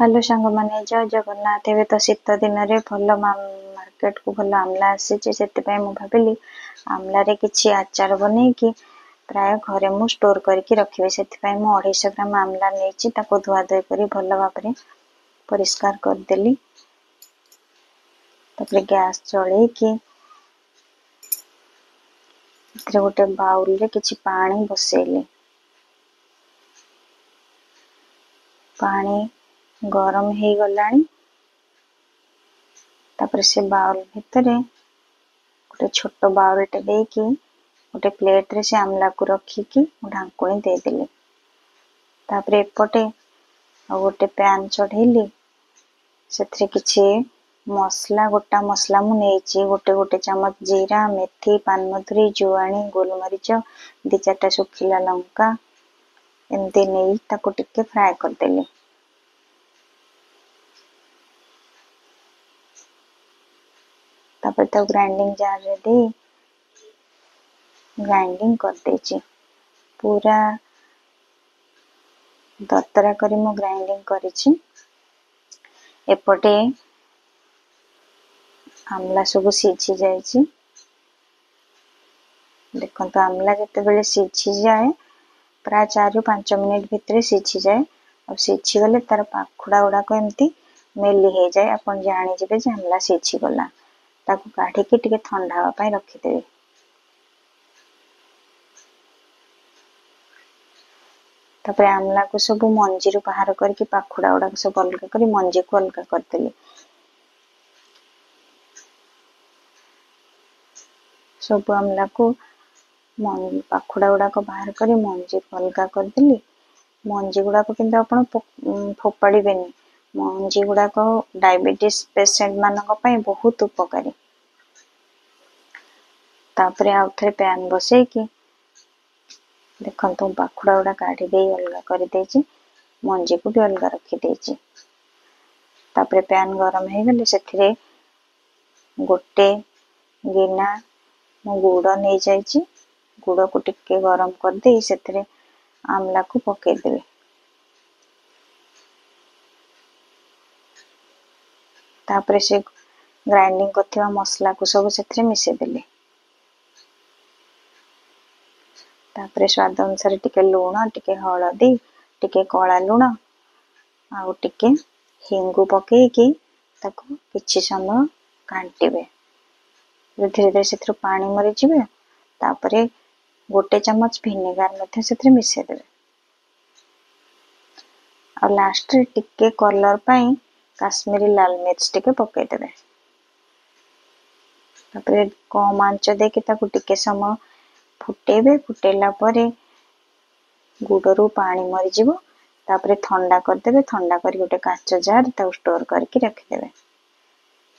Hello ସାଙ୍ଗମାନେ, ଜୟ ଜଗନ୍ନାଥ। ଏବେ ତ ଶୀତ ଦିନରେ ଭଲ ମାର୍କେଟକୁ ଭଲ ଆମ୍ଲା ଆସିଛି। ସେଥିପାଇଁ ମୁଁ ଭାବିଲି ଆମ୍ଲାରେ କିଛି ଆଚାର ବନେଇକି ପ୍ରାୟ ଘରେ ମୁଁ ଷ୍ଟୋର୍ କରିକି ରଖିବି। ସେଥିପାଇଁ ମୁଁ 250 ଗ୍ରାମ ଆମ୍ଲା ନେଇଛି। ତାକୁ ଧୁଆ ଧୁଇ କରି ଭଲ ଭାବରେ ପରିଷ୍କାର କରିଦେଲି। ତାପରେ ଗ୍ୟାସ୍ ଜଳେଇକି ଏଥିରେ ଗୋଟେ ବାଉଲରେ କିଛି ପାଣି ବସେଇଲି। ପାଣି ଗରମ ହେଇଗଲାଣି। ତାପରେ ସେ ବାଉଲ ଭିତରେ ଗୋଟେ ଛୋଟ ବାଉଲଟେ ଦେଇକି ଗୋଟେ ପ୍ଲେଟରେ ସେ ଆମ୍ଲାକୁ ରଖିକି ମୁଁ ଢାଙ୍କୁଣୀ ଦେଇଦେଲି। ତାପରେ ଏପଟେ ଆଉ ଗୋଟେ ପ୍ୟାନ୍ ଚଢ଼େଇଲି। ସେଥିରେ କିଛି ମସଲା, ଗୋଟା ମସଲା ମୁଁ ନେଇଛି। ଗୋଟେ ଗୋଟେ ଚାମଚ ଜିରା, ମେଥି, ପାନମଧୁରୀ, ଜୁଆଣି, ଗୋଲମରିଚ, 2 4ଟା ଶୁଖିଲା ଲଙ୍କା ଏମିତି ନେଇ ତାକୁ ଟିକେ ଫ୍ରାଏ କରିଦେଲି। ତାପରେ ତାକୁ ଗ୍ରାଇଣ୍ଡିଙ୍ଗ ଜାରରେ ଦେଇ ଗ୍ରାଇଣ୍ଡିଙ୍ଗ କରିଦେଇଛି। ପୁରା ଦରଦରା କରି ମୁଁ ଗ୍ରାଇଣ୍ଡିଙ୍ଗ କରିଛି। ଏପଟେ ଆମ୍ଲା ସବୁ ସିଝି ଯାଇଛି। ଦେଖନ୍ତୁ, ଆମ୍ଲା ଯେତେବେଳେ ସିଝିଯାଏ, ପ୍ରାୟ 4ରୁ 5 ମିନିଟ୍ ଭିତରେ ସିଝିଯାଏ। ଆଉ ସିଝିଗଲେ ତାର ପାଖୁଡ଼ା ଗୁଡ଼ାକ ଏମିତି ମେଲି ହେଇଯାଏ। ଆପଣ ଜାଣିଯିବେ ଯେ ଆମ୍ଲା ସିଝିଗଲା। ତାକୁ କାଢ଼ିକି ଟିକେ ଥଣ୍ଡା ହେବା ପାଇଁ ରଖିଦେବେ। ତାପରେ ଆମ୍ଲାକୁ ସବୁ ମଞ୍ଜିରୁ ବାହାର କରିକି ପାଖୁଡ଼ା ଗୁଡ଼ାକ ସବୁ ଅଲଗା କରି ମଞ୍ଜିକୁ ଅଲଗା କରିଦେଲି। ସବୁ ଆମ୍ଲାକୁ ପାଖୁଡ଼ା ଗୁଡ଼ାକ ବାହାର କରି ମଞ୍ଜିକୁ ଅଲଗା କରିଦେଲି। ମଞ୍ଜି ଗୁଡ଼ାକ କିନ୍ତୁ ଆପଣ ଫୋପାଡ଼ିବେନି। ମଞ୍ଜି ଗୁଡ଼ାକ ଡାଇବେଟିସ୍ ପେସେଣ୍ଟ ମାନଙ୍କ ପାଇଁ ବହୁତ ଉପକାରୀ। ତାପରେ ଆଉ ଥରେ ପ୍ୟାନ୍ ବସେଇକି ଦେଖନ୍ତୁ, ମୁଁ ପାଖୁଡ଼ା ଗୁଡ଼ା କାଢ଼ି ଦେଇ ଅଲଗା କରିଦେଇଛି, ମଞ୍ଜିକୁ ବି ଅଲଗା ରଖିଦେଇଛି। ତାପରେ ପ୍ୟାନ୍ ଗରମ ହେଇଗଲେ ସେଥିରେ ଗୋଟେ ଗିନା ମୁଁ ଗୁଡ଼ ନେଇଯାଇଛି। ଗୁଡ଼କୁ ଟିକେ ଗରମ କରିଦେଇ ସେଥିରେ ଆମ୍ଲାକୁ ପକେଇଦେବେ। ତାପରେ ସେ ଗ୍ରାଇଣ୍ଡିଙ୍ଗ କରିଥିବା ମସଲାକୁ ସବୁ ସେଥିରେ ମିଶେଇଦେଲେ। ତାପରେ ସ୍ୱାଦ ଅନୁସାରେ ଟିକେ ଲୁଣ, ଟିକେ ହଳଦୀ, ଟିକେ କଳା ଲୁଣ ଆଉ ଟିକେ ହେଙ୍ଗୁ ପକେଇକି ତାକୁ କିଛି ସମୟ ଘାଣ୍ଟିବେ। ଧୀରେ ଧୀରେ ସେଥିରୁ ପାଣି ମରିଯିବେ। ତାପରେ ଗୋଟେ ଚାମଚ ଭିନେଗାର ମଧ୍ୟ ସେଥିରେ ମିଶେଇଦେବେ। ଆଉ ଲାଷ୍ଟରେ ଟିକେ କଲର୍ ପାଇଁ କାଶ୍ମୀରୀ ଲାଲ ମିର୍ଚ ଟିକେ ପକେଇଦେବେ। ତାପରେ କମ୍ ଆଞ୍ଚ ଦେଇକି ତାକୁ ଟିକେ ସମୟ ଫୁଟେଇବେ। ଫୁଟେଇଲା ପରେ ଗୁଡ଼ରୁ ପାଣି ମରିଯିବ। ତାପରେ ଥଣ୍ଡା କରିଦେବେ। ଥଣ୍ଡା କରି ଗୋଟେ କାଚ ଜାର୍ ତାକୁ ଷ୍ଟୋର୍ କରିକି ରଖିଦେବେ।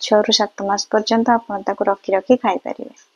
6ରୁ 7 ମାସ ପର୍ଯ୍ୟନ୍ତ ଆପଣ ତାକୁ ରଖି ରଖି ଖାଇପାରିବେ।